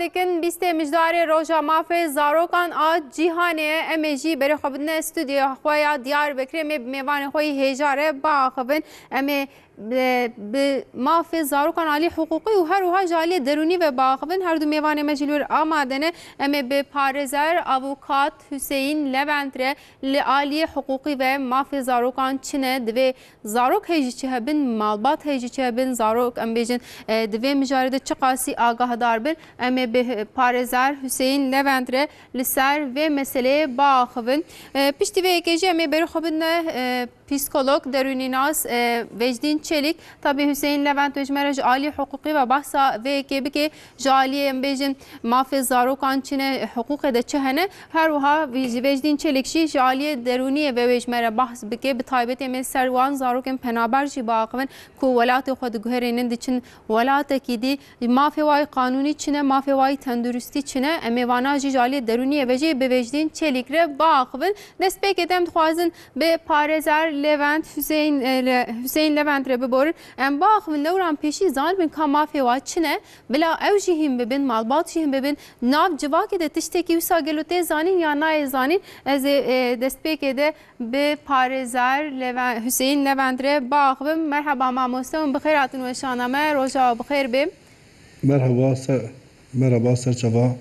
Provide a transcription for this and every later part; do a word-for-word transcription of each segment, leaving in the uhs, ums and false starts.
Dikin bîstê Mijdarê Roja Mafê Zarokan a Cîhanê ye. Em ê jî berê xwe bidine stûdyoya xwe ya Diyarbekirê, em ê bi mêvanê xwe yî hêja re biaxivin. Em ê bi, bi mafê zarokan alî hiqûqî û her wiha ji aliyê derûnî ve biaxivin. Her du mêvanê me jî li wir amade ne. Em ê bi parêzer, avukat Hüseyin Levent re li aliyê hiqûqî ve mafê zarokan çi ne, divê zarok hê jî çi hebin, malbat hê jî çi hebin, zarok, em bêjin, e, di vê mijarê de çiqasî agahdar bin. Em ê bi parêzer Hüseyin Levent re li ser vê meseleyê biaxivin. E, piştî vê yekê jî em ê berê xwe bidine, e, psîkolog, derûnînas, e, Vecdîn Çelîk. Tabî Hüseyin Levent wê ji me re ji alî hiqûqî ve behsa vê yekê bike. Ji aliyê, em bêjin, mafê zarokan çi ne, hiqûqê de çi hene. Her wiha vî-, ji Vecdîn Çelîk jî ji aliyê derûniyê ve wê ji me re behs bike. Bi taybetî em ê ser wan zarokên penaber jî biaxivin ku welatê xwe diguherînin, diçin welatekî dî. Mafê wa yî qanûnî çi ne, mafê wa yî tenduristî çi ne. Em ê vana jî ji aliyê derûniyê ve jî bi Vecdîn Çelîk re biaxivin. Destpêkê de em dixwazin bi parêzer Levent Hüseyin, e, Le-, Hüseyin Levent re biborin. Em biaxivin lewran pêşî zanibin ka mafê wa çi ne. Bila ew jî hîn bibin, malbat jî hîn bibin. Nav civakê de tiştekî wisa gelo tê zanîn ya nayê zanîn? Ez ê, e, destpêkê de bi parêzer Leven-, Hüseyin Levent re biaxivim. Merheba mamoste, hûn bi xêr hatin weşana me. Roja we bi xêr bê. Merhaba, se-, merhaba, ser çava.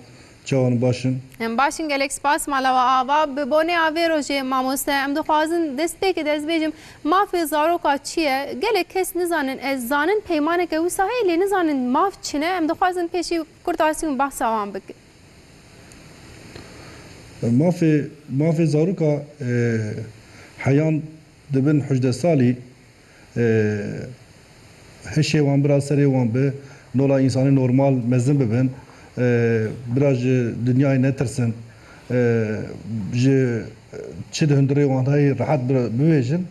Çawan baş in? Em baş in, gelek spas, mala we ava. Bi bonê a vê rojê mamoste, em dixwazin destpêkê de ez bêjim, mafê zaroka çi ye? Gelek kes nizanin, ez zanin peymaneke wisa heye, lê nizanin maf çi ne. Em dixwazin pêşî kurtasî hûn behsa wan bikin. Mafê, mafê zaroka, e, heyan dibin hejde salî, e, hişê wan bira serê wan bi, nola însanî normal mezin bibin, e, bira ji dinyayê netirsin, e, ji çi di hundirê wan heyî rehet bira-, bibêjin,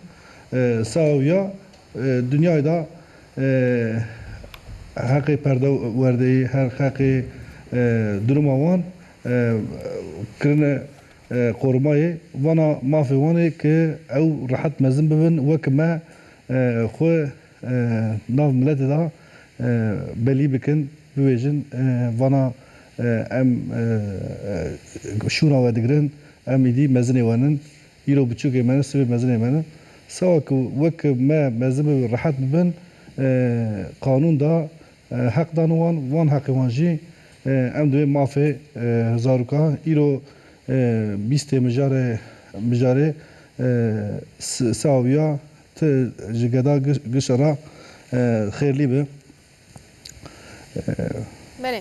e, sawiya, e, dinyayê de, e, heqê perde û werdeyî, her heqê, e, duruma wan, e, kirine, e, qorumayê. Vana mafê wan ê ki ew rehet mezin bibin, wek me, e, xwe, e, nav miletê de, e, belî bikin, bibêjin, e, vana, e, em, e, e, şûna we digirin, em îdî mezinê we nin. Îro biçûkê me ne, sibê mezinê me ne. Sawa ku wek me mezin bibin, rehet bibin, e, qanûn da, e, heq dan wan, van heqê wan jî, e, em divê mafê, e, zaroka îro, e, bîstê mijarê, mijarê, e, s-, sawiya ti ji geda giş-, gişe ra, e, xêrlî bi. Belê.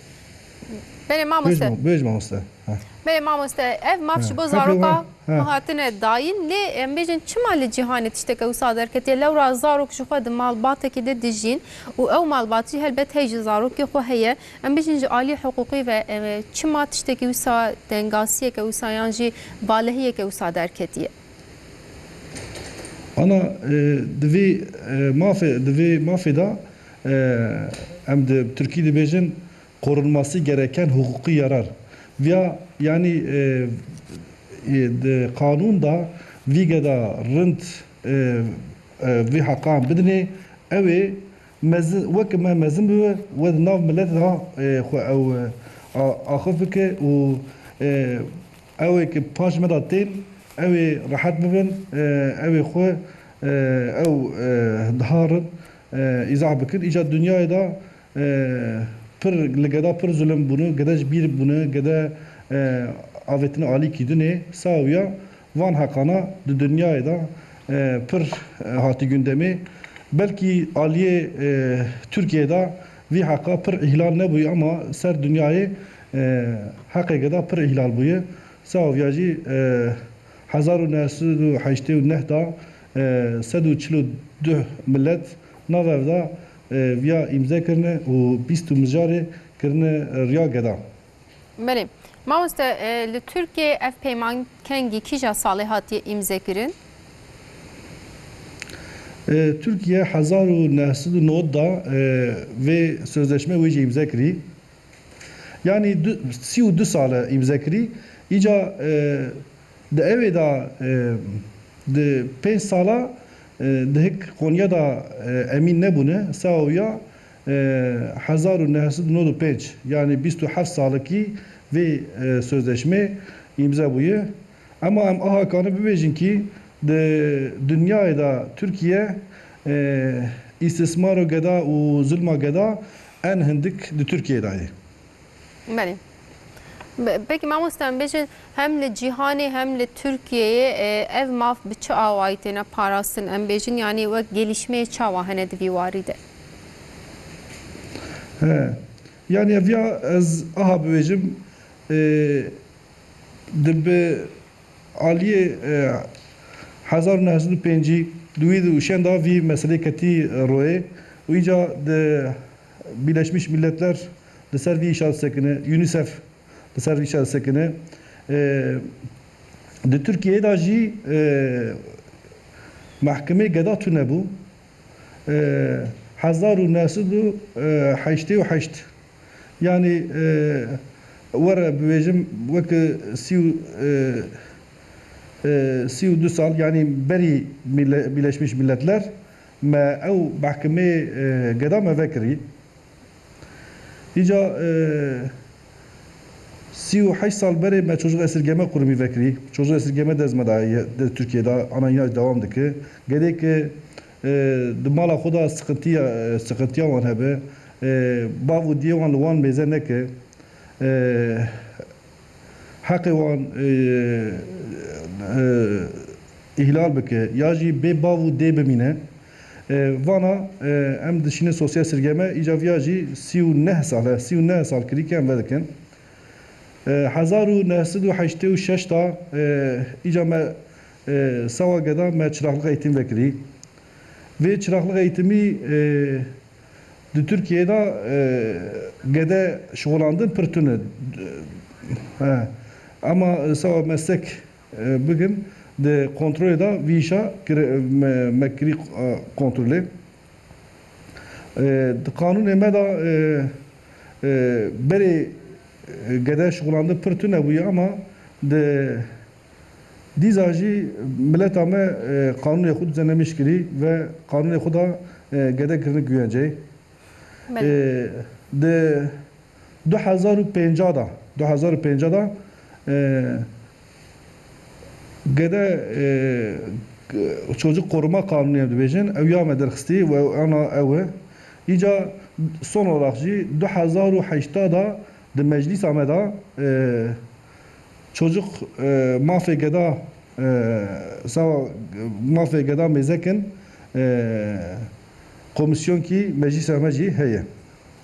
Belê mamoste. Bêj ma-, bêj mamoste. Ha. Belê mamoste, ev maf ji bo zaroka hatine dayîn, lê em bêjin çima li cîhanê tişteke wisa derketiye? Lewra zarok ji xwe di malbatekî de dijîn û ew malbat jî helbet hey ji zarokê xwe heye. Em bêjin ji alî hiqûqî ve, e, çima tiştekî wisa, dengasiyeke wisa yan jî valehiyeke wisa derketiye? Ana, e, di vê, e, mafê, di vê mafê de, e, em di Tirkî dibêjin korunması gereken hukuki yarar. Viya, yanî, e, e, di qanûn de vî geda rind, e, e, vî heqan bidinê, ew ê mezin, wek me mezin bibe, we di nav milet de, e, xwe ew, e, a-, axif bike û, e, ew ê ki paş me de tên, ew ê rehet bibin, e, ew ê xwe, e, ew, e, diharin, e, îzah bikin. Îca dinyayê de, e, pir, li geda pir zulm bûne, gede ji bîr bûne, gede, e, avêtine alî kîdinê, sawiya van heqana di dinyayê de, e, pir, e, hatî gündemê. Belkî aliyê, e, Tirkiyê de vî heqa pir îhlal nebûye, ama ser dinyayê, e, heqê geda pir îhlal bûye. Sawiya jî, e, hezar û neh sed û heştê û neh de, e, sed û çil û du milet nav ev de, e, viya îmze kirine û bîst û mijarê kirine riya geda. Belê. Mamoste, e, li Tirkiyê ev peyman kengî kîja salê hatiye îmze kirin? E, Tirkiye hezar û neh sed û nod de, e, vê sözleşme wê jî îmze kirî. Yanî du, sî û du sal e îmze kirî. Îca, e, di ewê de, e, di pênc sala, e, di hik Konya de, e, emîn nebûne. Sawa wî ya, e, hezar û neh sed û nod û pênc, yanî bîst û heft salikî vê, e, sözleşmê îmze bûye. Ema em aha karin bibêjin kî di dinyayê de Tirkiye, e, îstismaro geda û zulma geda en hindik di Tirkiyeyê de ye. Belê. Be-, peki mamoste, em bêjin hem li cîhanê hem li Tirkiyeyê, e, ev maf bi çi awayî têne parastin? Em bêjin, yanî wek gelîşmeyê çawa hene di vî warî de? He. Yanî ev ya ez aha bibêjim, e, di bi aliyê, e, hezar û neh sed û pêncî di wî û şenda vî meselê ketî, e, royê û îca di Birleşmiş Milletler li ser vî îşa disekine, UNICEF li ser vî îşa disekine. E, di Tirkiyeyê de jî, e, mehkemeyê geda tune bû. E, hezar û neh sed û heştê û heşt. Yanî, e, were bibêjim, weke sî û, e, e, sî û du sal, yanî berî Mille-, Birleşmiş Milletler me ew mehkemeyê, e, geda me vekirî. Îca, e, sî û heşt sal berê me çocuk esirgeme kurumî vekirî. Çocuk esirgeme dest me daye, di Tirkiyê de ana ya dewam dike. Gedê ki, e, di mala xwe de sıkıntıya, e, sıkıntıya wan hebe, e, bav û diyê wan li wan mêze neke, e, heqê wan, e, e, îhlal bike ya jî bê bav û dê bimîne. E, vana, e, em dişînin sosyal sirgeme, îca viya jî sî û neh sal e, sî û neh sal kirî ke em vedikin. E, hezar û neh sed û heştê û şeş da, e, îca me, e, sawa geda me çiraxlık eğitim vekirî. Vê çiraxlık eğitimî, e, di Tirkiyeyê de, e, gede şixulandin pir tune. He. Ama, e, sawa meslek, e, bikin, di kontrolê de vî îşa kire-, me, me kirî, e, kontrolê. E, di qanûnê me de, e, e, berê, e, gede şixulandin pir tune bûye ama di Dîsa jî mileta me, e, qanûnê xwe dizenemîş kirî ve qanûnê xwe da, e, gede kirine güvenceyê. Belê. E, di du hezar û pênca da, du hezar û pênca da, e, gede, e, çocuk koruma qanûnê em dibêjin, ew ya me derxistî ve ana ew e. Îca son olarak jî du hezar û heşta da di meclîsa me da, e, Çocuk, e, mafê geda, e, sawa, mafê geda mêzekin, e, komisyon kî meclîsa me jî heye.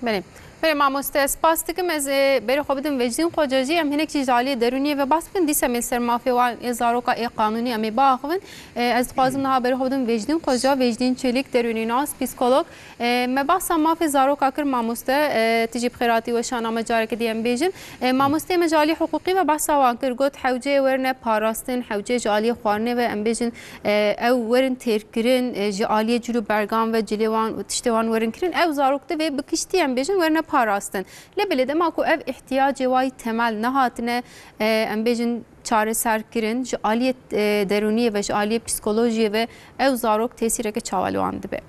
Belê. Belê mamoste, ez spas dikim. Ez, e, berê xwe bidim Vecdîn Xoca jî. Em hinek jî ji aliyê derûniyê ve behs bikin. Dîsa em ê ser mafê wan ê zaroka ê qanûnî em ê biaxivin. E, ez dixwazim niha berê xwe bidim Vecdîn Xoca, Vecdîn Çelik, derûnînas, psîkolog. E, me behsa mafê zaroka kir mamoste, e, tu jî bi xêr hatî weşana me careke dî em bêjin. E, mamosteyê me ji alî hiqûqî ve behsa wan kir, got hewceyê werine parastin, hewceyê ji aliyê xwarinê ve em bêjin, e, ew werin têrkirin, e, ji aliyê cil û bergan ve cilê wan û tiştê wan werin kirin, ew zarok divê bi kiştî em bêjin werine parastin. Lê belê dema ku ev îhtiyacê wa yî temel nehatine, e, em bêjin çareserkirin, ji aliyê, e, derûniyê ve, ji aliyê psîkolojiyê ve ew zarok tesîreke çawa li wan dibe?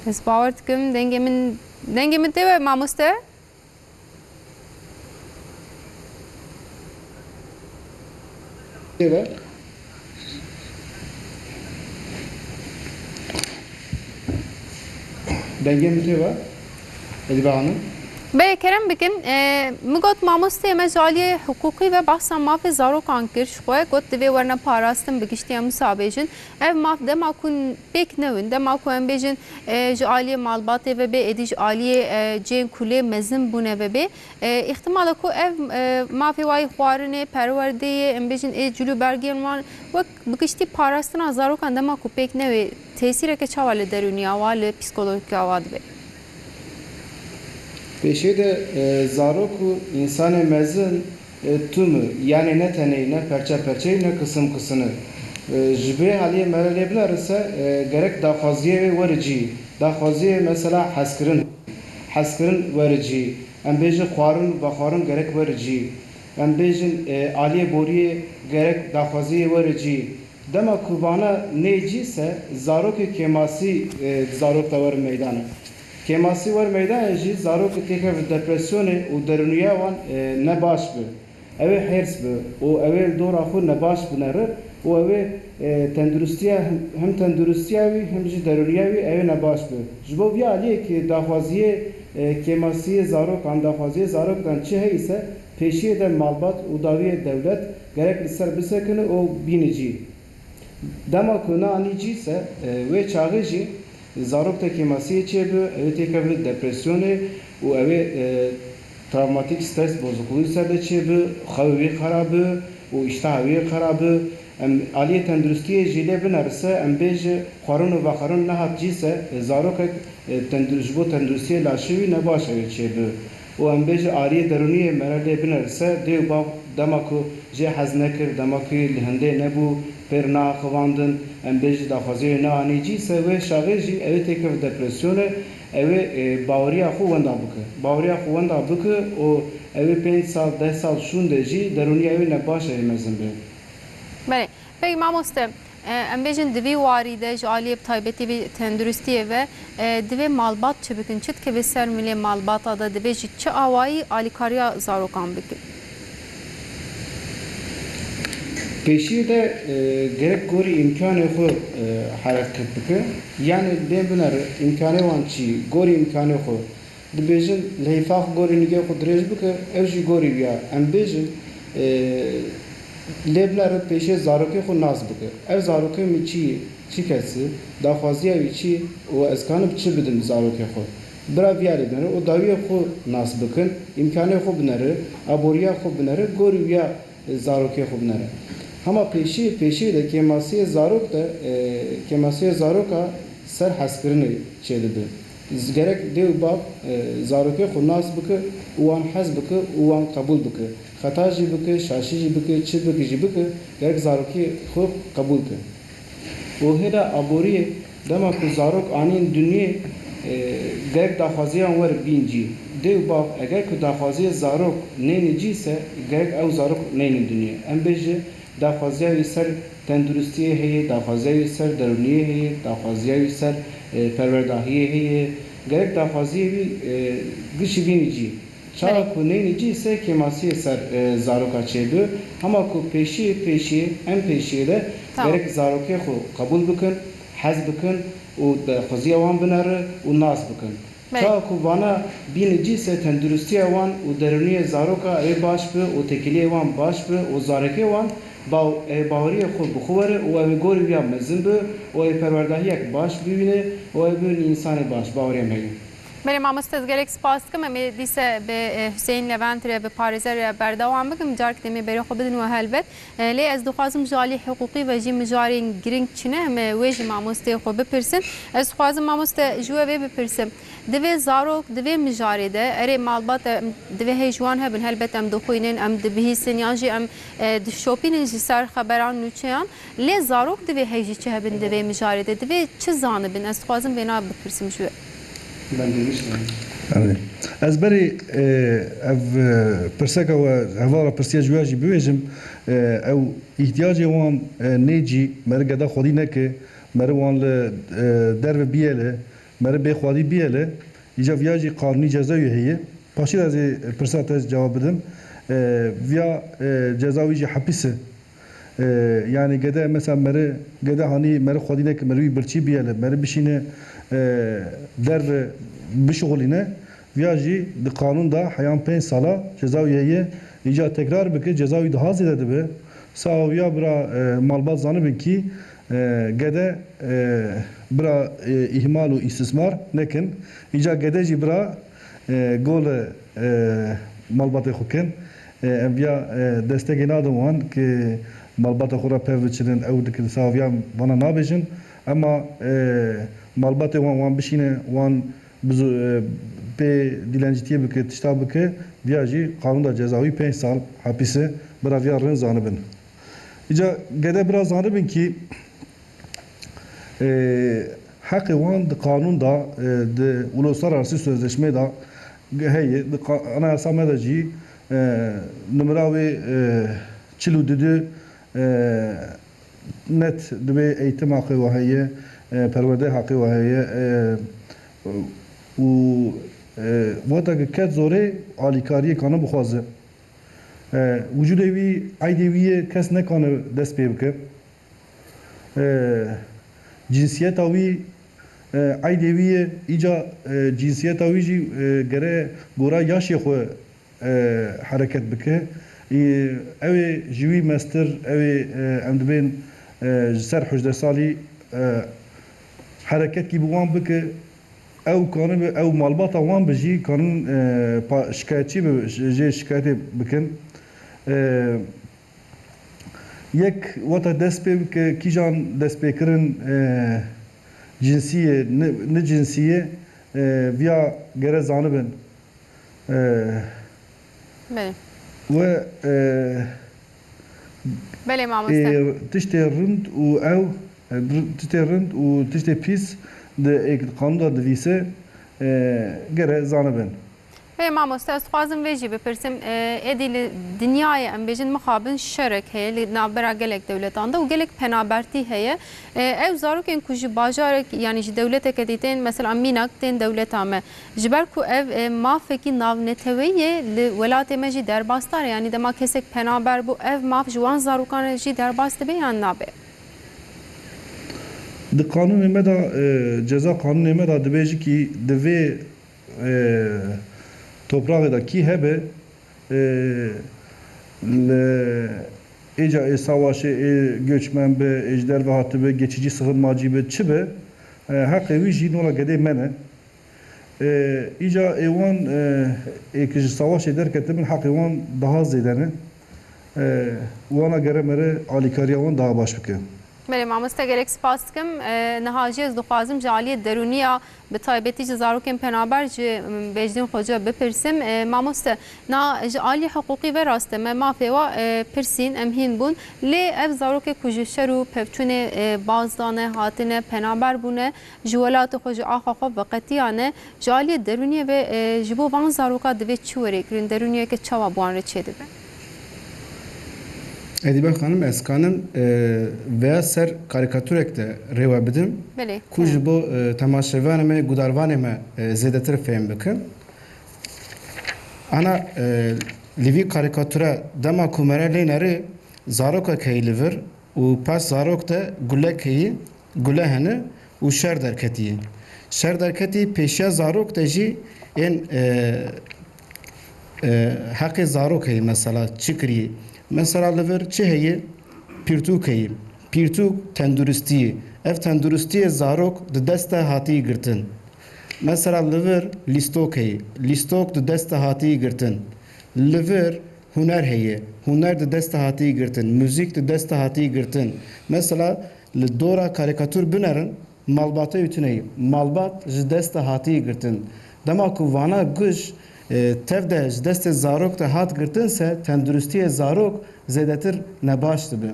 Ez bawer dikim dengê min, dengê min tê we mamoste? Tê ve. Dengê min tê ve. Elîbe Hanım. Belê, kerem bikin. E, min got mamosteyê me ji aliyê hiqûqî ve behsa mafê zarokan kir ji xwe. Got divê werine parastin, bi giştî em wisa bêjin. Ev maf dema ku pêk newin, dema ku em bêjin, e, ji aliyê malbatê ve bê, êdî ji aliyê, e, cihên ku lê mezin bûne ve bê, e, îhtimala ku ev, e, mafê wa yî xwarinê, perwerdeyê, em bêjin ê cil û bergên wan wek bi giştî parastina zarokan dema ku pêk newê, tesîreke çawa li derûniya wa, li psîkolojîka wa dibe? Pêşê de, e, zarok û însanê mezin, e, tûm, yanî ne tenê, ne perçe perçe, ne kisim kisin e. E, ji bê aliyê me re lê bilerse, e, gerek daxwaziyê wê were cî. Daxwaziyê mesela hezkirin. hezkirin were cî, em bêjin xwarin û vexwarin gerek were cî, em bêjin, e, aliyê boriyê gerek daxwaziyê were cî. Dema ku vana nê cî se, zarokê kêmasî, e, di zarok de were meydane. Kêmasî were meydane jî, zarok têkeve depresyonê û derûniya wan, e, ne baş bi. Ew ê hêrs bi û ew ê li dora xwe nebaş binere û ew ê, e, tenduristiya, hem, hem tenduristiya wî hem jî derûniya wî ew ê nebaş bi. Ji bo vî aliyê ku daxwaziyê, e, kêmasiyê zarokan, daxwaziyê zarokan çi heyî se, pêşiyê de malbat û dawiyê dewlet gerek li ser bisekine û bîne cî. Dema ku neanî cî se, e, wê çaxê jî zarok te kêmasiyê çêbi, ew ê têkeve depresyonê û ew ê, e, travmatîk stres bozukluğu ser de çêbi, xewê wî xera bi û îştaha wî xera bi. Em aliyê tenduristiyê jî lê binere se, em bêje xwarin û vexwarin nehat cî se, e, zarokek, e, tendur-, ji bo tenduristiyê laşê wî nebaş ew ê çêbi. Û em bêje aliyê derûniyê mere lê binere se, dê û bav dema ku jê hez nekir, dema ku li hindê nebû, pêr neaxivandin, em bêjî daxwaziyê wê neanî cî se, wê çaxê jî ew ê têkeve depresyonê, ew ê, e, baweriya xwe wenda bike. Baweriya xwe wenda bike û ew ê pênc sal, deh sal şûnde jî derûniya wê nebaş e, ê mezin be. Belê. Peki mamoste, e, em bêjin di vî warî de ji aliyê bi taybetî vî tenduristiyê ve, e, divê malbat çi bikin? Çi dikeve ser milê malbata de? Divê ji çi awayî alîkariya zarokan bikin? Pêşiyê de, e, gerek gorî îmkanê xwe, e, hereket bike. Yanî lê binere îmkanê wan çi, gorî îmkanê xwe. Dibêjin, li hêfa xwe gorî nigê xwe dirêj bike, ew jî gorî wî ya. Em bêjin, e, lê binere pêşiyê zarokê xwe nas bike. Ev zarokê min çi ye, çi kes e, daxwaziya wî çi ye û ez kanim çi bidim zarokê xwe. Bira vî alî binere û dawiyê xwe nas bikin, îmkanê xwe binere, aboriya xwe binere, gorî wî ya zarokê xwe binere. Hema pêşî, pêşî de kêmasiyê zarok de, e, kêmasiyê zaroka ser hezkirinê çêdibe. Z-, gerek dê û bav, e, zarokê xwe nas bike û wan hez bike û wan qebûl bike. Xeta jî bike, şaşî jî bike, çi bike jî bike, gerek zarokê xwe qebûl ke. Û hêla aboriyê, dema ku zarok anîn dinyê, e, gerek daxwaziyan were bîn cî. Dê û bav, eger ku daxwaziyê zarok neyne cî se, gerek ew zarok neyne dinyê. Em bêje, daxwaziya wî ser tenduristiyê heye, daxwaziya wî ser derûniyê heye, daxwaziya wî ser, e, perwerdahiyê heye. Gerek daxwaziyê wî, e, gişî bînî cî. Çawa Belê. ku neyne cî se kêmasiyê ser, e, zaroka çêbi. Hema ku pêşiyê, pêşiyê, em pêşiyê de Tamam. gerek zarokê xwe qebûl bikin, hez bikin û daxwaziya wan binere û nas bikin. Belê. Çawa ku vana bîne cî se tenduristiya wan û derûniyê zaroka ê baş bi û têkiliyê wan baş bi û zarekê wan baw-, ê baweriyê xwe bi xwe were û ew ê gorî wî ya mezin bi û ê perwerdahiyek baş bibîne û ew bibin însanê baş, baweriya me ye. Belê mamoste, ez gelek spas dikim. Em ê dîse bi, e, Hüseyin Levent re, bi parêzer re berdewam bikim. Carek demê berê xwe bidin we helbet. E, lê ez dixwazim ji alî hiqûqî ve jî mijarên girîng çi ne, em ê wê ji mamosteyê xwe bipirsin. Ez dixwazim mamoste ji we vê bipirsim. Divê zarok, divê mijarê de, erê malbat, em, divê hêj wan hebin, helbet em dixwînin, em dibihîsin, yan jî em, e, dişopînin ji ser xeberan nûçeyan. Lê zarok divê hêj jî çi hebin divê mijarê de, divê çi zanibin? Ez dixwazim vêna bipirsim ji we. Ben demiştim. Erê. Ez berî, e, ev, e, pirseka we hevala pirsiya ji we jî bibêjim. E, ew îhtiyacê wan, e, nê cî, meri geda xwedî neke, meri wan li, e, derve biyele, meri bê xwedî biyele, îca viya jî qanûnî ceza wî heye. Paşî de ez ê pirsa te cewab bidim. E, viya, e, ceza wî jî hepîs e. E, yanî gede mesela meri, gede hanî meri xwedî neke, meri wî birçî biyele, meri bişîne, e, derve bişixulîne. Viya jî di qanûn de heyan pênc sala ceza wî heye. Îca tekrar bike, ceza wî daha zêde dibe. Sawa viya bira, e, malbat zanibin kî, e, gede, e, bira, e, îhmal û îstismar nekin. Îca gede jî bira, e, gol, e, malbatê xwe kin. E, em viya, e, destekê nadin wan ki malbata xwe re pev biçinin, ew dikin sawa viya vana nabêjin. Ema, e, malbatê wan, wan bişîne, wan bizo-, e, pê dîlencîtiyê bike, tişta bike, viya jî qanûn de ceza wî pênc sal hepîs e, bira viya rind zanibin. Îca gede bira zanibin kî, e, Heqê wan di qanûn de, e, di uluslararası sözleşmê de heye, di qa-, anayasa me de jî, e, nimra wê, e, çil û du, e, net dibê eğitim haqê we heye, e, perwerde haqê we heye, e, û, e, weta ku ket zorê alîkariyê kane bixwaze. E, wicûdê wî, eydê wî yê kes nekane dest pê bike. E, cinsiyeta wî, e, eydê wî yê, îca, e, cinsiyeta wî jî, e, gere gora yaşê xwe, e, hereket bike. Î, ew ê ji wî mestir, ew ê, e, em dibên, e, ji ser hejde salî, e, hereketî bi wan bike. Ew karin bi, ew malbata wan bi jî karin, e, pa-, şikayetçî bi, jê şikayetê bikin. E, yek weta dest pê bike, kîjan destpêkirin, e, cinsî ye, ne, ne cinsî ye, e, viya gere zanibin. E, Belê. We, e, Belê mamoste. E, tiştê rind û ew, e, r-, tiştê rind û tiştê pîs di êk qanûn de divîse, e, gere zanibin. Belê mamoste, ez dixwazim vê jî bipirsim. E, êdî li dinyayê em bêjin mixabin şerek heye li navbera gelek dewletan de û gelek penabertî heye. E, ew zarokên ku ji bajarek, yanî ji dewleteke dî tên, mesela mînak tên dewleta me, ji ber ku ev, e, mafekî navneteweyî ye, li welatê me jî derbasdar e. Yanî dema kesek penaber bû, ev maf ji wan zarokan re jî derbas dibe yan nabe? Di qanûnê me de, e, ceza qanûnê me de dibêje kî di vê, e, topraxê de kî hebe, e, li êca ê savaşê, ê göçmen be, ê ji derve hatibe, geçici sığınmacı be, çi be, e, heqê wî jî nola gedê me ne. E, îca ê wan, e, ê ki ji savaşê derketibin, heqê wan daha zêde ne. E, wana gere mere alîkariya wan daha baş bike. Belê mamoste, gelek spas dikim. E, niha jî ez dixwazim ji aliyê derûniya, bi taybetî ji zarokên penaber ji, m, Bêjdîn Xoca bipirsim. E, mamoste, na ji alî hiqûqî ve rast e, me mafê wa, e, pirsîn, em hîn bûn. Lê ev zarokê ku ji şer û pevçûnê, e, baz dane, hatine, penaber bûne, ji welatê xwe, ji axa xwe veqetiyane, ji aliyê derûniyê ve, e, ji bo van zaroka divê çi were kirin, derûniyeke çawa bi wan re çêdibe? Edîbe xanim, ez kanim, e, veya ser karîkaturek de rê we bidim, Belê, ku ji bo, e, temaşevanê me, gudarvanê me, e, zêdetir fêm bikin. Ana, e, li vî karîkature dema ku mere lê nerê, zarokek heyî li vir û paş zarok de gulek heyî, gule hene û şer derketî. Şer derketî, pêşiya zarok de jî ên, e, e, heqê zarok heye, mesela çi kirî? Mesela li vir çi heye? Pîrtûk heye. Pîrtûk tenduristî ye. Ev tenduristiyê zarok di dest de hatî girtin. Mesela li vir lîstok heye. Lîstok di dest de hatî girtin. Li vir huner heye. Huner di dest de hatî girtin. Muzîk di dest de hatî girtin. Mesela li dora karîkatur binerin, malbatê wî tune ye. Malbat ji dest de hatî girtin. Dema ku vana guj, e, tev de ji destê zarok de hat girtin se, tenduristiyê zarok zêdetir nebaş dibe.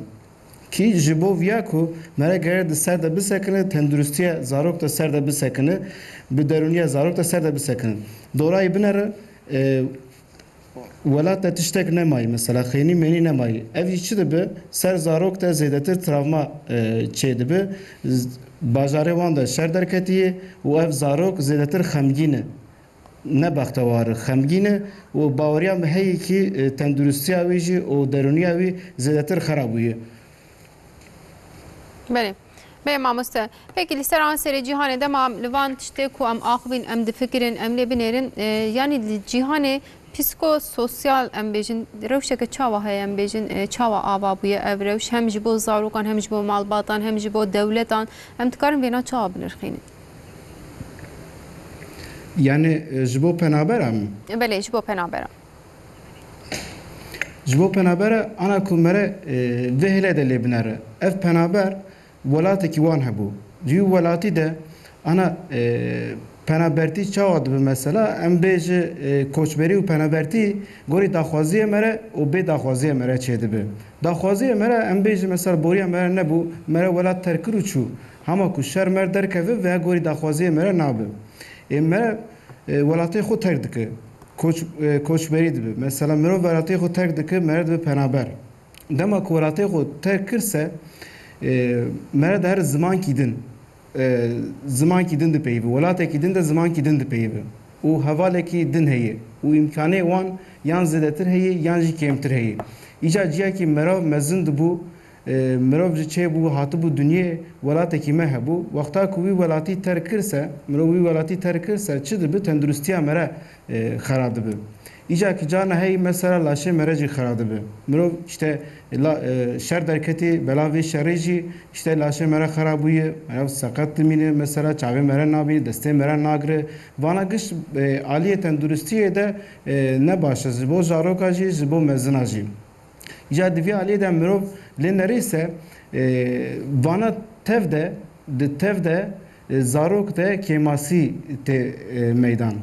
Kî ji bo viya ku mere gere di ser de bisekine, tenduristiya zarok de ser de bisekine, bi derûniya zarok de ser de bisekine. Dorayê binere, e, welat de tiştek nemayî, mesela xênî mênî nemayî. Ev jî çi dibe? Ser zarok de zêdetir travma, e, çêdibe. Z-, bajarê wan de şer derketiye û ev zarok zêdetir xemgîn e. Ne bextewar, xemgîn e û baweriya me heye kî, e, tenduristiya wî jî û derûniya wî zêdetir xera bûye. Belê. Belê mamoste. Pekî li ser an serê cîhanê dema em li van tiştê ku em axivîn, em difikirin, em lê binêrin, e, yanî li cîhanê psîkososyal em bêjin, rewşeke çawa heye em bêjin, e, çawa ava bûye ev rewş, hem ji bo zarokan, hem ji bo malbatan, hem ji bo dewletan, em dikarin vêna çawa binirxînin? Yani, e, ji bo penabera min? Belê, ji bo penabera. Ji bo penabera ana ku mere, e, vê hêle de lê binere. Ev penaber welatekî wan hebû. Di wî welatî de ana, e, penabertî çawa dibe mesela? Em bêje, e, koçberî û penabertî gorî daxwaziyê mere û bê daxwaziyê mere çêdibe. Daxwaziyê mere, em bêje mesela boriya mere nebû, mere welat terk kir û çû. Hema ku şer mer derkeve, vêya gorî daxwaziyê mere nabe. Ê mere, e, welatê xwe terk dike. Koç, e, koçberî dibe. Mesela mirov welatê xwe terk dike, mere dibe penaber. Dema ku welatê xwe terk kirse, e, mere dihere zimankî din. E, zimankî din dipeyive. Welatekî din de zimankî din dipeyive. Û hevalekî din heye. Û îmkanê wan yan zêdetir heye, yan jî kêmtir heye. Îca ciyakî merav mezin dibû, e, mirov ji çêbû, hatibû dinyê, welatekî me hebû. Wexta ku wî welatî terk kirse, mirov wî welatî terk kirse, çi dibe? Tenduristiya mere, e, xera dibe. Îca ki carna heyî mesela laşê mere jî xera dibe. Mirov işte la, e, şer derketî, bela vê şerê jî işte laşê mere xera bûye, merav seqet dimîne, mesela çavê mere nabîne, destê mere nagire. Vana giş, e, aliyê tenduristiyê de, e, ne baş e, ji bo zaroka jî, ji bo mezina jî. Îca di vî aliyê de mirov lê nerîse, e, vana tev de, di tev de, e, zarok de kêmasî tê, e, meydan.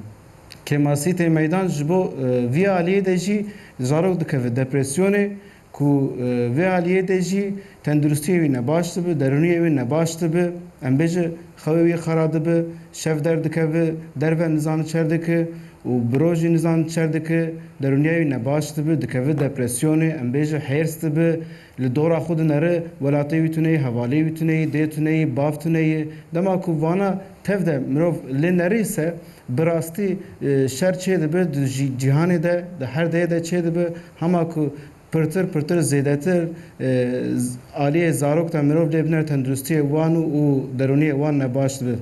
Kêmasî tê meydan, ji bo, e, vî aliyê de jî zarok dikeve depresyonê, ku, e, vê aliyê de jî tenduristiyê wî nebaş dibe, derûniyê wî nebaş dibe, em bêje xewê wî xera dibe, şev derdikeve, derve nizane çer dike û bi rojî nizane çer dike, derûniya wî nebaş dibe, dikeve depresyonê, em bêje hêrs dibe, li dora xwe dinere, welatê wî tuneyî, hevalê wî tuneyî, dê tuneyî, bav tuneyî. Dema ku vana tev de mirov lê nerîse, bi rastî, e, şer çê dibe, di jî-, cîhanê de, di her deyê de çê dibe, hema ku pirtir, pirtir zêdetir, e, z-, aliyê zarok de mirov lê binere tenduristiyê wan û, û derûniyê wan nebaş dibe.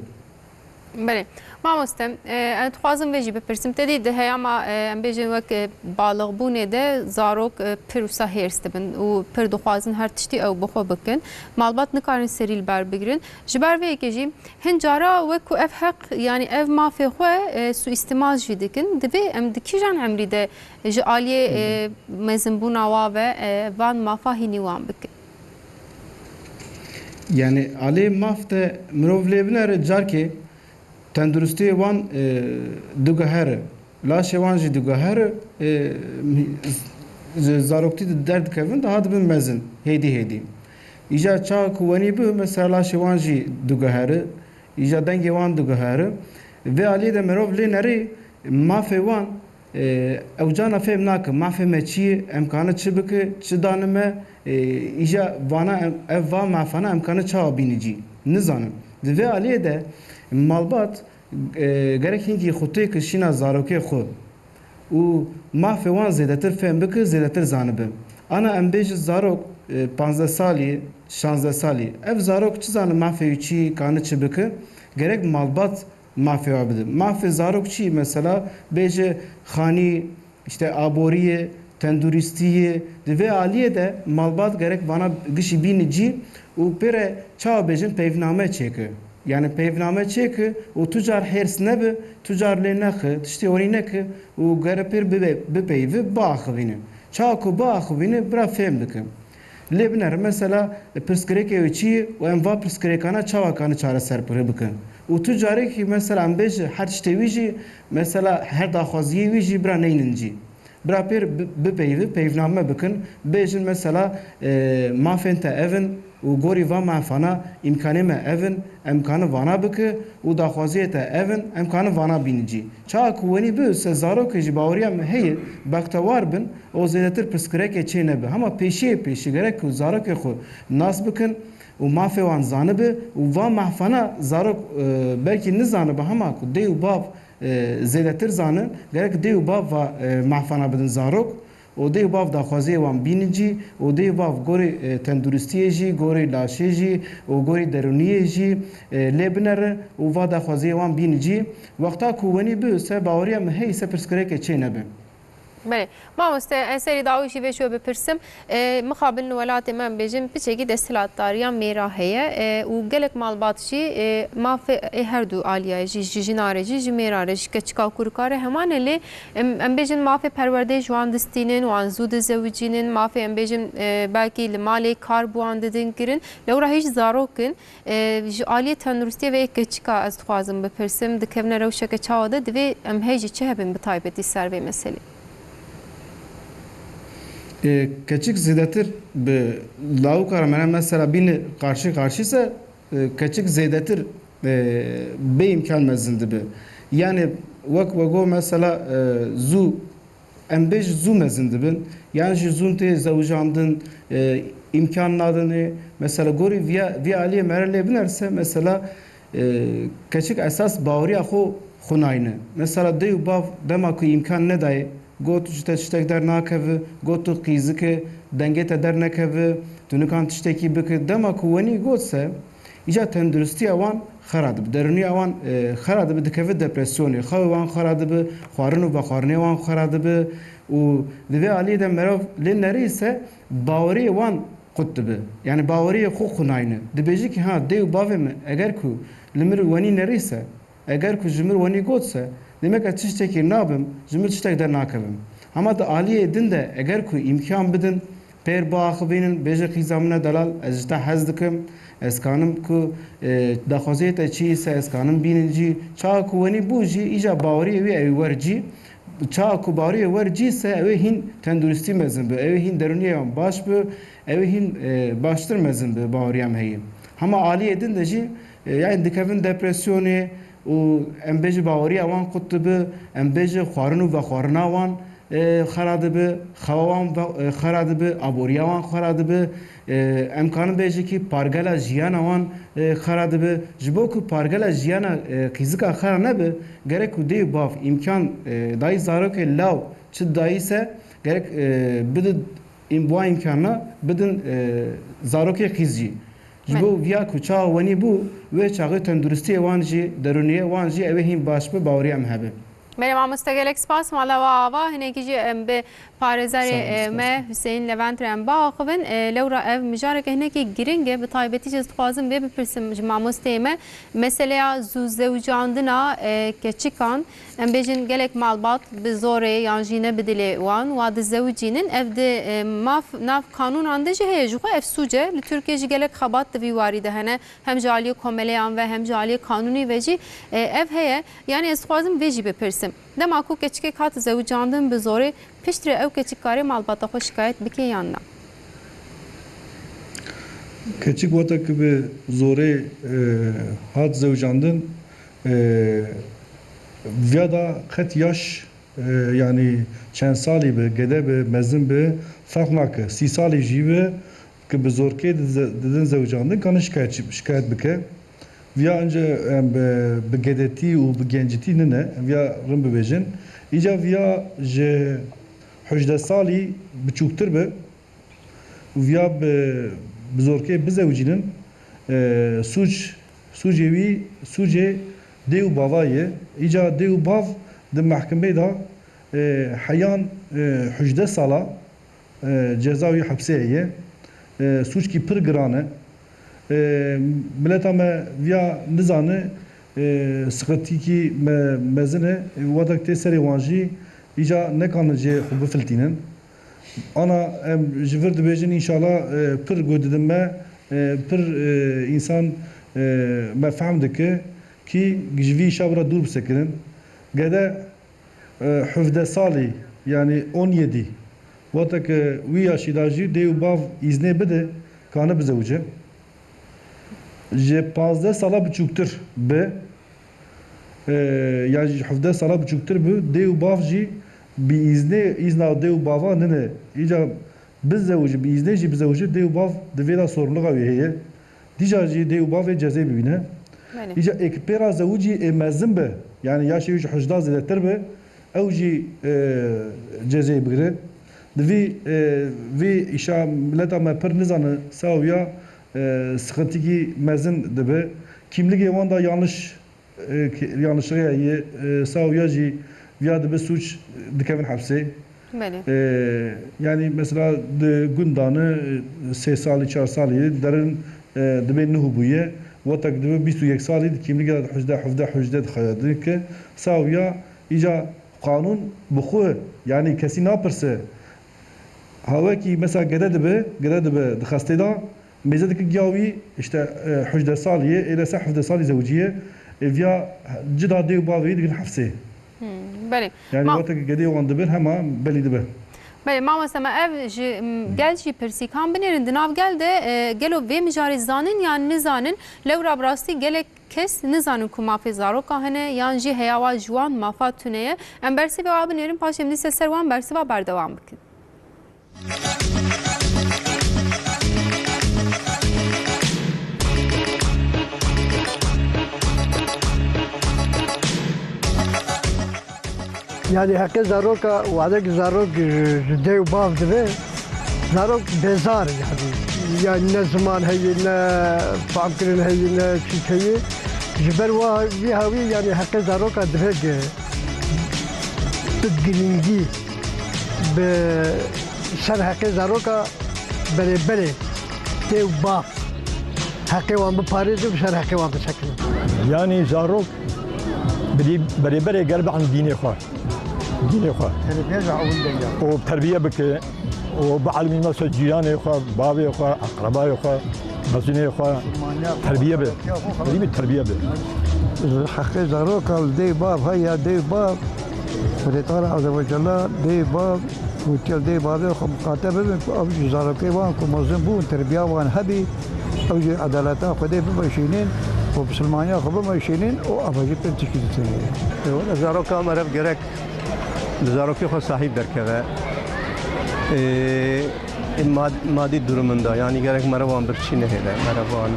Belê. Mamoste, e, ez dixwazim vê jî bipirsim. Te dî di heyama, e, em bêjin wek, e, balixbûnê de zarok, e, pir wisa hêrs dibin û pir dixwazin her tiştî ew bi xwe bikin. Malbat nikarin serî li ber bigirin. Ji ber vê yekê jî hin cara wek ku ev heq, yanî ev mafê xwe, e, suîstimal jî dikin. Divê em di kîjan emrî de ji aliyê, e, mezinbûna wa ve, e, van mafa hînî wan bikin? Yani alê maf de mirov lê binere carkê tenduristiyê wan, e, diguhere. Laşê wan jî diguhere, e, ji zaroktî de derdikevin, daha dibin mezin, hêdî hêdî. Îca çawa ku wenî bi, mesela laşê wan jî diguhere, îca dengê wan diguhere. Vê aliyê de mirov lê nerî mafê wan, e, ew carna fêm nake, mafê me çi ye, em kane çi bike, çi dane me, e, îja vana em, ev va mafana em kane çawa bîne cî? Nizanim. Di vê aliyê de malbat, e, gerek hingî xwe tê ki şîna zarokê xwe û mafê wan zêdetir fêm bike, zêdetir zanibe. Ana em bêjin zarok, e, panzdeh salî, şanzdeh salî. Ev zarok çi zane mafê wî çi, kane çi bike? Gerek malbat mafê wa bide. Mafê zarok çi? Mesela bêje xanî, işte aboriyê, tenduristiyê. Di vê aliyê de malbat gerek vana gişî bîne cî û pê re çawa bêjin peyvname çêke. Yani peyvname çêke û tu car hêrs nebe, tu car lê nexe, tiştê werî neke û gere pêr bibe, bipeyve, biaxivîne. Çawa ku biaxivîne, bira fêm bike. Lê binere, mesela, pirsgirêkê wê çi ye û em va pirsgirêkana çawa kane çareser pire bikin. Û tu carekî, mesela, em bêje her tiştê wî jî, mesela, her daxwaziyê wî jî bira neynin cî. Bira pêr bi-, bipeyve, peyvname bikin, bêjin, mesela, e, mafên te ev in û gorî va mafana îmkanê me ev in, em kane vana bike û daxwaziyê te ev in, em kane vana bînin cî. Çawa ku wenî bi se zarokê jî baweriya me heye, bextewar bin, û zêdetir pirsgirêkê çê nebe. Hema pêşiyê pêşî gerek ku zarokê xwe nas bikin û mafê wan zanibe û va mafana zarok, e, belkî nizanibe, hema ku dê û bav, e, zêdetir zanin, gerek dê û bav va, e, mafana bidin zarok û dê û bav daxwaziyê wan bînin cî û dê û bav gorî, e, tenduristiyê jî, gorî laşê jî û gorî derûniyê jî, e, lê binere û va daxwaziyê wan bînin cî. Wexta ku wenî bi se baweriya min heye se pirsgirêkê çê nebe. Belê. Mamoste, ez serî dawî jî vê ji we bipirsim. E, mixabin li welatê me, em bêjin, piçekî desthilatdariya mêra heye, e, û gelek malbat jî, e, mafê ê her du aliya jî, ji jina re jî, ji mêra re, ji keçika û kurika re heman e, lê em, em bêjin mafê perwerdeyê ji wan distînin, wan zû dizewicînin, mafê em bêjin, e, belkî li malê kar bi wan didin kirin. Lewra hîç zarok in. E, ji aliyê tenduristiyê ve yê keçika ez dixwazim bipirsim, dikevine rewşeke çawa de, divê em hê jî çi hebin bi taybetî ser vê meselê? E, keçik zêdetir bi lawika re, mene mesela bîne qarşî qarşî se, E, keçik zêdetir, e, bê îmkan mezin dibe. Yani wek we got mesela, e, zû, em bêjin zû mezin dibin. Yan jî zûn tê zewicandin, e, îmkan nadinê. Mesela gorî viya, vî aliyê mere lê binerse mesela, e, keçik esas baweriya xwe xunayne. Mesela dê û bav dema ku îmkan nedayê, got ji te tiştek dernakeve, got tu qîzik e, dengê te dernekeve, tu nikan tiştekî bike. Dema ku wenî got se, îca tenduristiya wan xera dibe, derûniya wan, e, xera dibe, dikeve depresyonê, xewê wan xera dibe, xwarin û vexwarinê wan xera dibe û di vê aliyê de meriv lê nerîse baweriyê wan qut dibe. Yani baweriyê xwe xunayne. Dibêje ki ha dê û bavê min eger ku li mir wenî nerîse, eger ku ji mir wenî got se, demek ez tiştekî nabim, ji mir tiştek dernakevim. Hema di aliyê din de eger ku îmkan bidin, pêr biaxivînin, bêje qîza min e delal, ez ji te hez dikim, ez kanim ku, e, daxwaziyê te çi se, ez kanim bînin cî. Çawa ku wenî bû jî, îca baweriyê wî ew ê wer cî. Çawa ku baweriyê wer cî se, ew ê hîn tenduristî mezin bi, ew ê hîn derûniyê wan baş bi, ew ê hîn, e, baştir mezin bi baweriya em heye. Hema aliyê din de jî, e, yani dikevin depresyonê û em bêjin baweriya wan qut dibi, em bêjin xwarin û vexwarina wan, e, xera dibi, xewa wan ve-, e, xera dibi, aboriya wan xera dibi, e, em karin bêjin ki pargela jiyana wan, e, xera dibi. Ji bo ku pargela jiyana, e, qîzika xera nebe, gerek ku dê û bav îmkan, e, dayî zarokê law çi dayî se, gerek, e, bidi ên bi wan îmkana bidin, e, zarokê qîz jî. Ji bo viya ku çawa wenî bû, wê çaxê tenduristiyê wan jî, derûniyê wan jî ew ê hîn baş bi, baweriya em hebe. Belê mamoste, gelek spas. Mala we ava, hinekî jî em bi parêzerê, Sağ olun, e, spas. me Hüseyin Levent re em biaxivin. E, lewra ev mijareke hinekî giring e, bi taybetî jî ez dixwazim vê bipirsim ji mamosteyê me. Meseleya zû zewicandina, e, keçikan, em bêjin gelek malbat bi zorê yan jî ne bi dilê wan wa dizewicînin. Ev di, e, maf, nav kanûnan de jî heye. Ji xwe ev sûc e. Li Tirkiyê jî gelek xebat di vî warî de hene. Hem ji aliyê komeleyan ve hem ji aliyê kanûnî ve jî, e, ev heye. Yani ez dixwazim vê jî bipirsim. Dema ku keçikek hat zewicandin bi zorê, piştre ew keçik karê malbata xwe şikayet bike yan na? Keçik wata ku bi zorê, e, hat zewicandin, e, viya da qet yaş, e, yani çend salî bi, gede bi, mezin bi, ferq nake. Sî salî jî bi, ki bi zorkê dize-, didin zewicandin, kanin şikayet, şikayet bike. Viya ince, em, bi, bi gedetî û bi gencitî nine, viya rin bibêjin. Îca viya ji hejdeh salî biçûktir be, viya bi, bi zorkê bizewicînin, e, sûc, sûcê wî, sûcê dê û bava ye. Îca dê û bav di mehkemê de, e, heyan, e, hejdeh sala, e, ceza wî hepsê ye. E, sûckî pir giran e. E, mileta me viya nizane, e, siqitîkî me-, mezin e. E, wextek tê serê wan jî îca nekanin jê xwe bifiltînin. Ana em ji vir dibêjin înşallah, e, pir guh didin me, e, pir, e, însan, e, me fehm dike kî ji vî îşa bira dûr bisekirin. Gede, e, hevdeh salî, yani on yedi, wextek wî yaşî de jî dê û bav îznê bide, kane bizewice. Ji pazdeh sala biçûktir be, e, ya jî hevdeh sala biçûktir be, dê û bav jî bi îznê, îzna dê û bava nine. Îca bizewicî, bi îznê jî bizewicî, dê û bav di vê de sorumluluqa wî heye. Dîca jî dê û bavê cezê bibîne. Belê. Îca ê ki pê re zewicî ê mezin be, yani yaşê wî ji hejda zêdetir be, ew jî, e, cezê bigire. Di vî, e, vî îşa mileta me pir nizane, sawiya, e, sıkıntîkî mezin dibe. Kimligê wan da yanlış, e, ki-, yanlışlığı ye, e, sawiya jî viya dibe suç, dikevin hepsê. Belê. E, yani mesela di gundane, e, sê salî, çar salî derin, e, dibê nuh bûye. Wextek dibe bîst û yek salî di kimligê de hujde, hevdeh hujde dixeye. Dike sawiya îca qanûn bi xwe, yani kesî napirse. Hawekî mesela gede dibe, gede dibe di xestê de, mêze dike giya wî, işte, e, hejde salî ye, ê lese hevde salî zewicî ye, ê viya cida dê û bavê wî digin hefsê. Hmm, belê. Yani Ma- wextekî gedê wan dibir hema belî dibe. Belê, mamoste me ev ji, m, gel jî pirsî kan binêrin. Di nav gel de, e, gelo vê mijarê zanin yan nizanin? Lewra bi rastî gelek kes nizanin ku mafê zaroka hene yan jî heya wa ji wan mafa tune ye. Em bersivê wa binêrin, paşê em dîsa ser wan bersiva berdewam bikin. Yanî heqê zaroka, wadek zarok ji, ji dê û bav dibe, zarok bezar e yanî. Yanî ne ziman heye, ne famkirin heye, ne çîk heye. Ji ber wa, vî hawî yanî heqê zaroka dibe gi-, bi girîngî bi ser heqê zaroka berê berê dê û bav heqê wan biparêzin û ser heqê wan bisekinin. Yanî zarok berê, berê berê gel bian dînê xwe. Dînê xwe. Terbiye ji ewil de ya. Û terbiye bike. Û bielmî mesela cîranê xwe, bavê xwe, eqrebayê xwe, mezinê xwe terbiye be. Terbiye, terbiye be. Heqê zaroka li dê bav heye, dê bav. Firêtara Azerbaycana dê bav û tel dê bavê xwe miqate bibin ku ew ji zarokê wan ku mezin bûn, terbiya wan hebî, ew jî edaleta Xwedê bimeşînin û misilmaniya xwe bimeşînin û ev jî pir tişkî dîtîne. Wele zaroka meriv gerek bi zarokê xwe sahîb derkeve. Ê, ê mad-, madî durumunda, yanî gerek merevan birçî nehêle, merevan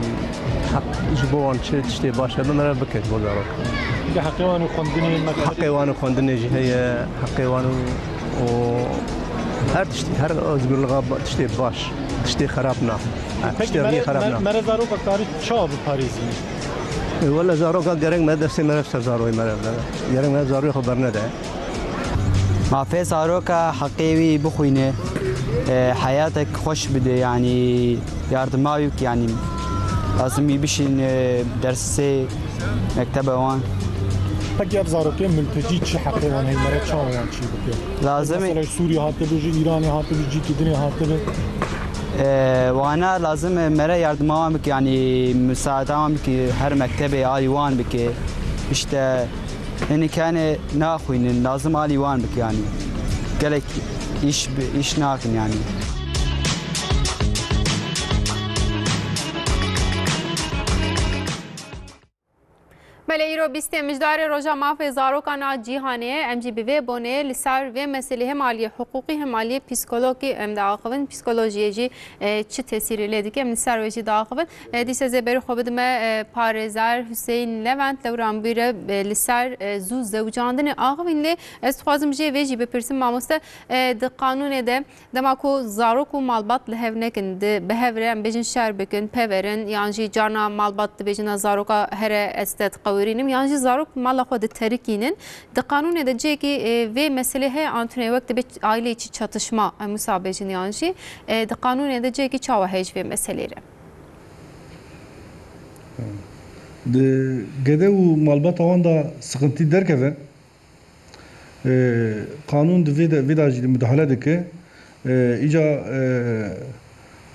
heq ji bo wan çi tiştê baş hebe, merev bike ji bo zarok. Bi heqê wan û xwendinê, mektebê. Heqê wan û xwendinê jî heye, heqê wan û, û her tiştî, her ozgurlixa ba-, tiştê baş, tiştê xerab na. Pekî tiştê rî mere-, xerab na. Mere zaroka karî çawa biparêzî? Ê, wele zaroka gerek me destê merev ser zaroyê merev de. Gerek me zaroyê xwe bernede. Mafê zaroka heqê wî bixwîne, e, heyatek xweş bide, yanî yardima wî bike, yanî lazim wî bişîne dersê mektebe wan. Pekî ev zarokê miltecî çi heqê wan heye, mere çawa wan çî bike? Lazim e. Mesela ji Sûriyê hatibi, ji Îranê hatibi, ji cîkî dinê hatibi. E, wana lazim e mere yardima wan bike, yanî misaada wan bike, her mektebê alî wan bike. İşte, Hinekane naxwînin, lazim alî wan bike, yanî gelek îş bi-, îş nakin, yanî. Belê, îro bîstê Mijdarê Roja Mafê Zarokan a Cîhanê ye. Em jî bi vê bonê li ser vê meselê hem aliyê hiqûqî hem aliyê psîkologî em diaxivin. Psîkolojiyê jî e, çi tesîrê lê dike, em li ser wê jî diaxivin. E, dîsa zê berî xwe bidime, e, parêzer Huseyîn Levent, lewra em bîre, e, li ser, e, zû zewicandinê axivîn lê ez dixwazim jê vê jî bipirsim, mamoste, e, di qanûnê de dema ku zarok û malbat li hev nekin, di, bi hev re em bêjin şer bikin, peverin, yan jî carna malbat dibêjin a zaroka here ez te diqewirînim, yan jî zarok mala xwe diterikînin, Di qanûnê de cihekî, e, vê meselê heye an tune wek dibe ailê içi çatışma, em wisa bêjin yan jî, e, di qanûnê de cihekî çawa heye ji vê meselê re? Di gede û malbata wan de siqintî derkeve, e, qanûn di vê de, vê de jî di mudahale dike. E, îca, e,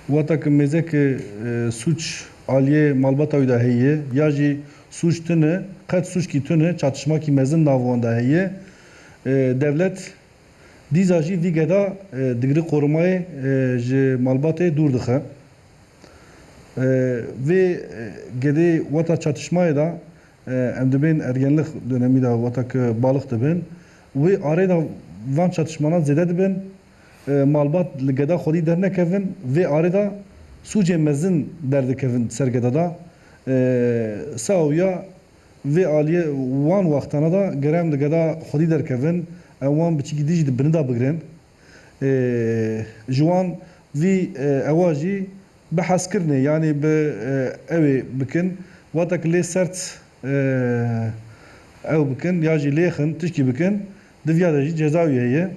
wata ki mêze ki, e, sûc aliyê malbata wî de heye, ya jî sûc tune, qet sûckî tune, çatişmakî mezin nav wan de heye, e, dewlet dîza jî vî geda, e, digri korumayê, e, ji malbatê dûr dixe. E, vê, e, gedê wata çatişmayê de, e, em dibên ergenlik dönemî de wata ki balix dibin. Wê arê de van çatişmana zêde dibin. E, malbat li geda xwedî dernekevin, vê arê de sûcê mezin derdikevin ser geda de. E, sawiya vê aliyê wan wextana de gere em li geda xwedî derkevin, em wan biçîkî dî jî di bini de bigrin. E, ji wan vî, e, ewa jî bi hezkirinê, yanî bi, e, ew ê bikin, wata ki lê sert, e, ew bikin, ya jî lêxin, tişkî bikin, di viya de jî ceza wî heye.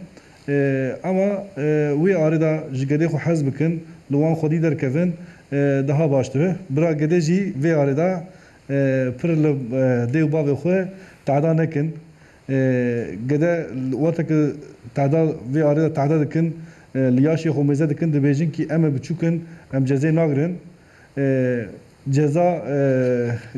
E, ama, e, wê arê de ji gedê xwe hez bikin, li wan xwedî derkevin, e, daha baş dibe. Bira gedê jî vê arê de, e, pir li, e, dê û bavê xwe tehda nekin. E, gede wexteke tehda vê arê de tehda dikin, e, li yaşê xwe mêze dikin, dibêjin kî em ê biçûk in, em cezê nagrin. E, ceza, e,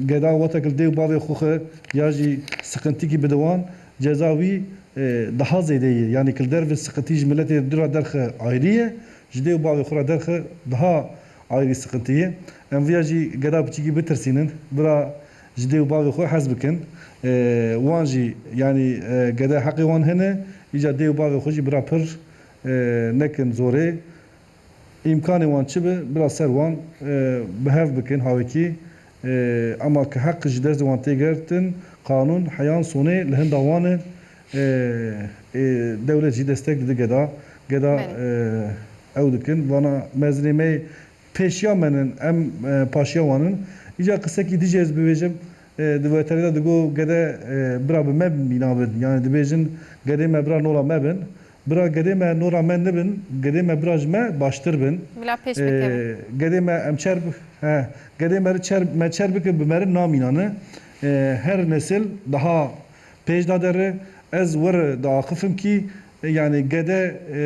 geda wexteke li dê û bavê xwe xe ya jî siqintikî bide wan, ceza wî e, daha zêde ye. Yanî ki li derve siqitî ji miletê dû re derxe ayrî ye, ji dê û bavê xwe re derxe daha ayrî siqitî ye. Em viya jî geda piçîkî bitirsînin, bira ji dê û bavê xwe hez bikin. E, wan jî, yanî, e, gede heqê wan hene, îca dê û bavê xwe jî bira pir, e, nekin zorê. Îmkanê wan çi bi, bira ser wan, e, bi hev bikin hawekî. E, ema ki heq ji dest wan tê girtin, qanûn, heyan, sonê li hinda wan e. E, e, dewlet jî destek dide geda. Geda, Belê. e, ew dikin. Vana mezinê me pêşiya me nin, em, e, paşiya wan in. Îca qisekî dijî ez bibêjim, e, di veterê de digo gede, e, bira bi me mîna bin. Yani dibêjin gedê me bira nora me bin. Bira gedê me nora me nibin, gedê me bira ji me baştir bin. Bila pêş Ee, bikevin. Gedê me em çer bi-, he, gedê me ri çer, me çer bike bi me ri namînane. Ee, her nesil daha pêş da derre. Ez wir diaxifim kî, e, yani gede, e,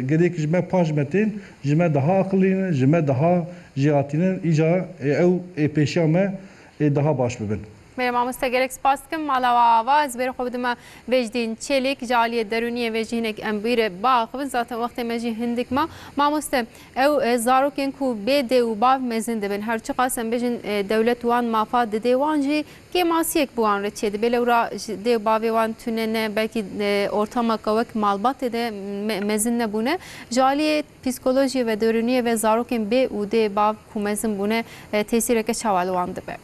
gedê ki ji me paş me tên, ji me daha aqilî ne, ji me daha jêhatî ne. Îca, e, ew ê pêşiya me ê daha baş bibin. Belê mamoste, gelek spas dikim. Mala we ava, ez bêrê xwe bidime Vecdîn Çelîk, ji aliyê derûniyê ve jî hinek em bî re biaxivin. Zaten wextê me jî hindik ma. Mamoste, ew, e, zarokên ku bê dê û bav mezin dibin. Her çiqas em bêjin, e, dewlet wan mafa didê, wan jî kêmasiyek bi wan re çêdibe. Lewra ji dê û bavê wan tune ne, belkî, e, ortameke wek malbatê de me-, mezin nebûne. Ji aliyê psîkolojiyê ve, derûniyê ve zarokên bê û dê bav ku mezin bûne, e, tesîreke çawa li wan dibe?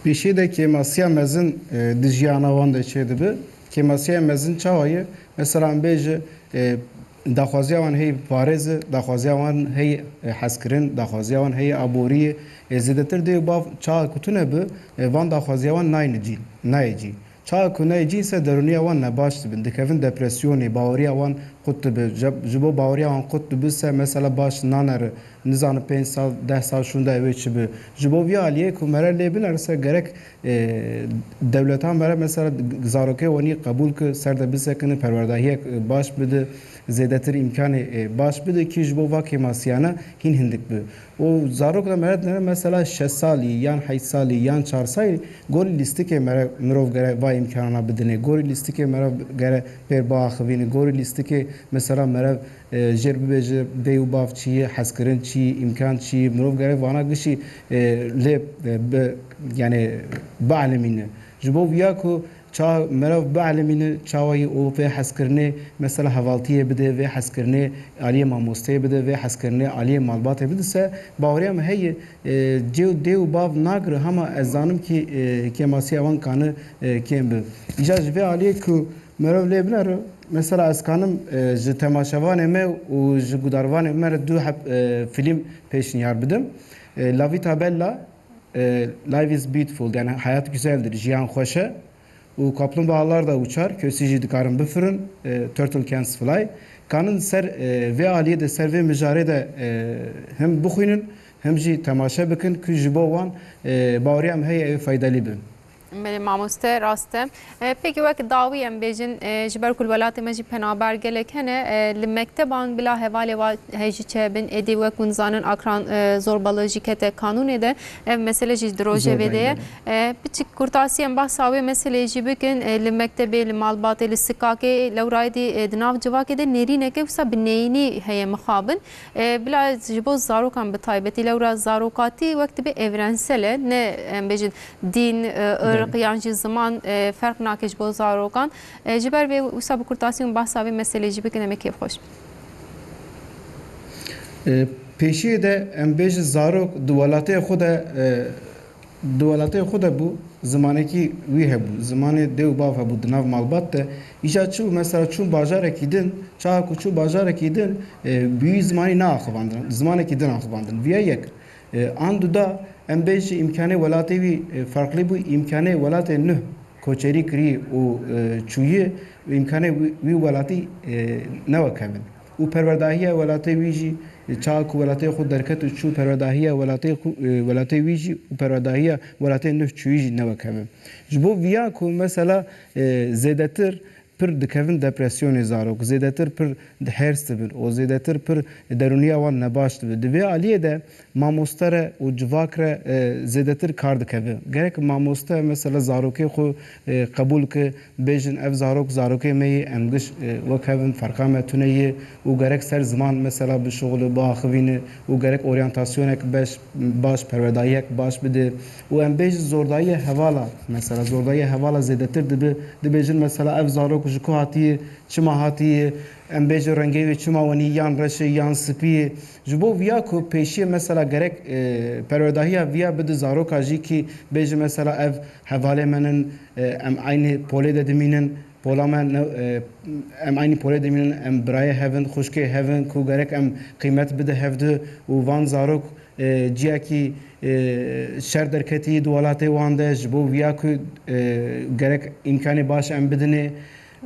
Pêşî de kêmasiya mezin, e, di jiyana wan de çêdibe. Kêmasiya mezin çawa ye? Mesela em bêje, e, daxwaziya wan hey parêz e, daxwaziya wan hey, e, hezkirin, daxwaziya wan hey aboriyê. E, zêdetir dê û bav çawa ku tune bi, e, van daxwaziya wan nayne cî, nayê cî. Çawa ku neyê cî se derûniya wan nebaş dibin, dikevin depresyonê, baweriya wan qut dibe. Ji, ji bo baweriya wan qut dibe se mesela baş nanere, nizanim pênc sal, deh sal şûnda ew ê çi bi. Ji bo vî aliyê ku mere lê binere se gerek, e, dewleta mere mesela zarokê wanî qebûl ki ser de bisekine, perwerdahiyek, e, baş bide, zêdetir îmkanê, e, baş bide ki ji bo va kêmasiyane hîn hindik bi. Û zarok de mere dinere mesela şeş salî, yan heşt salî, yan çar salî, gorî lîstikê mere mirov gere va îmkanana bidinê, gorî lîstikê mere gere pêr biaxivînê, gorî lîstikê mesela mere, e, jêr bibêje dê û bav çi ye, hezkirin çi ye, îmkan çi ye, mirov gere vana gişî, e, lê, e, bi, yani, bielimîne. Ji bo viya ku Ça meriv bielimîne çawa yî û vê hezkirinê mesela hevaltiyê bide, vê hezkirinê aliyê mamosteyê bide, vê hezkirinê aliyê malbatê bide se, baweriya min heye, e, cê û dê û bav nagire, hema ez zanim kî, e, kêmasiya wan kane, e, kêm bi. Îcar ji vê aliyê ku meriv lê binere, mesela ez kanim, e, ji temaşevanê me û ji gudarvanê me re du heb, e, fîlm pêşniyar bidim. E, La Vita Bella, E, Life is beautiful, yani hayat güzeldir, jiyan xweş e. Û kaplumbağalar da uçar, kösî jî dikarin bifirin, e, turtle can fly. Kanin ser, e, vê aliyê de, ser vê mijarê de, e, hem bixwînin, hem jî temaşe bikin, ku ji bo wan, e, baweriya em heye ew faydelî bin. Belê mamoste, rast e. E, pekî wek dawî em bêjin, e, ji ber ku li welatê me jî penaber gelek hene, e, li mekteban bila hevalê wa hejî çe bin, êdî wek hûn zanin akran, e, zorbalığı jî kete kanûnê de. Ev mesele jî di rojevê de ye. Zorbayî, belê. E, piçik kurtasî em behsa wê meseleyê jî bikin, e, li mektebê, li malbatê, li sikakê, lewra êdî, e, di nav civakê de nêrîneke wisa bi neyînî heye mixabin. E, bila ji bo zarokan bi taybetî, lewra zarokatî wek dibe evrensel e, ne em bêjin dîn, e, irq Belê. yan jî ziman, e, ferq nake ji bo zarokan. E, ji ber vê wisa bi kurtasî hûn behsa vê meselê jî bikin, em ê kêfxweş bin. E, pêşiyê de em bêjin zarok di welatê xwe de, e, di welatê xwe de bû, zimanekî wî hebû, zimanê dê û bav hebû di nav malbat de. Îja çi bû? Mesela çûn bajarekî din, çawa ku çû bajarekî din, e, bi wî zimanî neaxivandin, zimanekî din axivandin. Viya yek. E, an duda, em bêjî îmkanê welatê wî, e, ferqlî bû, îmkanê welatê nuh koçerî kirî û, e, çûyî, îmkanê wî, wî welatî, e, ne wek hev in. Û perwerdahiya welatê wî jî, e, çawa ku welatê xwe derket û çû, perwerdahiya welatê xwe, e, welatê wî jî û perwerdahiya welatê nuh çûyî jî ne wek hev in. Ji bo viya ku mesela, e, zêdetir pir dikevin depresyonê zarok, zêdetir pir hêrs dibin û zêdetir pir derûniya wan nebaş dibe. Di vê aliyê de mamoste re û civak re, e, zêdetir kar dikeve. Gerek mamoste mesela zarokê xwe, e, qebûl ke, bêjin ev zarok, zarokê me yê, em giş, e, wek hev in, ferqa me tune ye û gerek ser ziman mesela bişuxile, biaxivîne û gerek oryantasyonek beş, baş, perwerdayiyek baş bide û em bêjin zordayiye hevala, mesela zordayiye hevala zêdetir dibe, dibêjin mesela ev zarok ji ku hatiye, çima hatiye, em bêjin rengê wê çima wenî yan reş e yan spî ye. Ji bo viya ku pêşiyê mesela gerek, e, perwerdahiya viya bide zaroka jî kî bêjin mesela ev hevalê me nin, e, em eynî polê de dimînin, pola me ne, e, em eynî polê dimînin, em birayê hev in, xwişkê hev in ku gerek em qîmet bide hevdu û van zarok, e, ciyekî, e, şer derketî di welatê wan de, ji bo viya ku, e, gerek îmkanê baş em bidinê.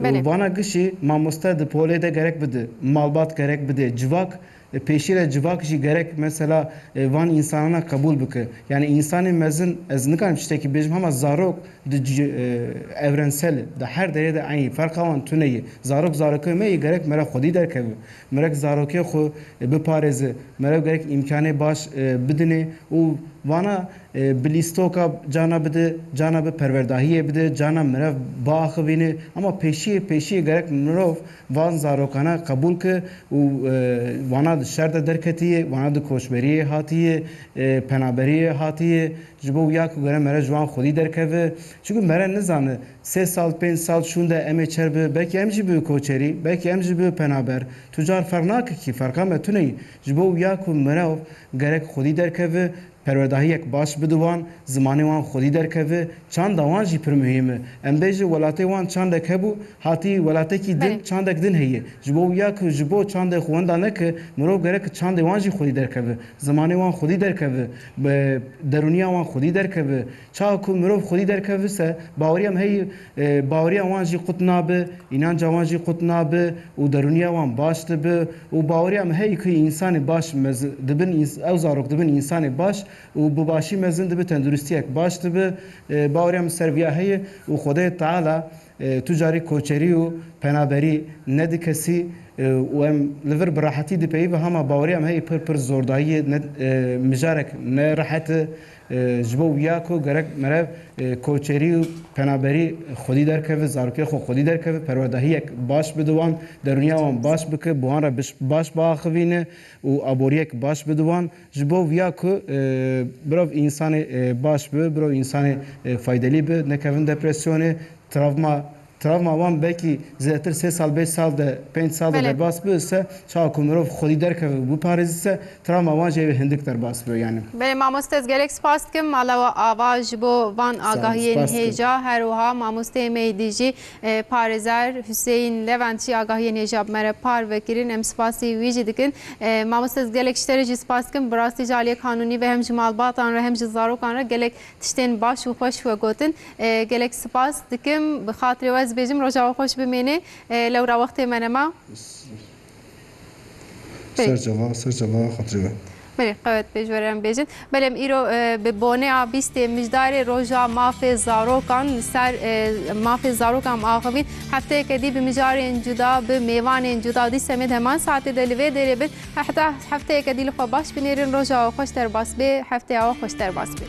Belê. Û vana gişî mamoste di polê de gerek bide, malbat gerek bide, civak, e, pêşî re civak jî gerek mesela, e, van însanana qebûl bike. Yani însanê mezin, ez nikarim tiştekî bêjim, hema zarok di ci-, e, evrensel e, di her derê de eynî, ferqa wan tune ye. Zarok zarokê me ye, gerek mere xwedî derkeve. Mirek zarokê xwe, e, biparêze, mere gerek îmkanê baş, e, bidinê û vana, e, bi lîstoka cana bide, cana bi perwerdahiyê bide, cana mirev biaxivîne. Ama pêşiyê, pêşiyê gerek mirov van zarokana qebûl ke û, e, vana di şer de derketiye, vana di koçberiyê hatiye, e, penaberiyê hatiye. Ji bo wiya ku gere mere ji wan xwedî derkeve. Çunku mere nizane sê sal, pênc sal şûnde em ê çer bi, belkî em jî bi koçerî, belkî em jî bi penaber. Tu car ferq nake kî, ferqa me tune yî. Ji bo wiya ku mirev gerek xwedî derkeve, perwerdahiyek baş bide wan, zimanê wan xwedî derkeve, çanda wan jî pir muhîm e. Em bêje welatê wan çandek hebû, hatî welatekî din, Belê. çandek din heye. Ji bo wiya ku ji bo çandê xwe wenda neke, mirov gerek çandê wan jî xwedî derkeve. Zimanê wan xwedî derkeve, be-, derûniya wan xwedî derkeve. Çawa ku mirov xwedî derkeve se, baweriya me heye, e, baweriya wan jî qut nabe, înanca wan jî qut nabe û derûniya wan baş dibe û baweriya me heye ku însanê baş mez-, dibin îns-, ew zarok dibin însanê baş û bi başî mezin dibe, tenduristiyek baş dibe. E, baweriya min ser viya heye û Xwedê Teala, e, tu carî koçerî û penaberî nedi kesî, e, û em li vir bi rehetî dipeyive, hema baweriya me heye pir pir zordayî ye, ne, e, mijarek ne rehet e, e, ji bo wiya ku gerek merev, e, koçerî û penaberî xwedî derkeve, zarokê xwe xwedî derkeve, perwerdahiyek baş bide wan, derûniya wan baş bike, bi wan re biş-, baş biaxivîne û aboriyek baş bide wan. Ji bo viya ku, e, birov însanê, e, baş bi, birov însanê, e, faydelî bi, nekevin depresyonê, travma, travma wan belkî zêdetir sê sal, beş sal de, pênc sal de Belê. derbas bi se, çawa ku mirov xwedî derkeve û biparêze se, travma wan jê ve hindik derbas bi yani. Belê mamoste, ez gelek spas dikim. Mala we ava ji bo van Sağ ol, agahiyên spas dikim. hêja, her wiha mamosteyê me yê dî jî, e, parêzer Hüseyin Levent jî agahiyên hêja bi me re parve kirin. Em spasî wî jî dikin. E, mamoste, ez gelek ji te re jî spas dikim. Bi rastî ji aliyê kanûnî ve hem ji malbatan re hem ji zarokan re gelek tiştên baş û xweş we gotin. E, gelek spas dikim. Bi xatirê we ez bêjim, roja we xweş bimêne. E, lewra wextê me nema. Belê. Ser çava, ser çava xatirê we. Belê, qewet bê ji we re em bêjin. Belê, em îro, e, bi boneya bîstê mijdarê roja mafê zarokan, li ser, e, mafê zarokan em axivîn. Hefteyeke dî bi mijarên cuda, bi mêvanên cuda dîsa em ê di heman saetê de li vê derê bin. Heta hefteyeke dî li xwe baş binêrin, roja we xweş derbas bê, hefteya we xweş derbas bê.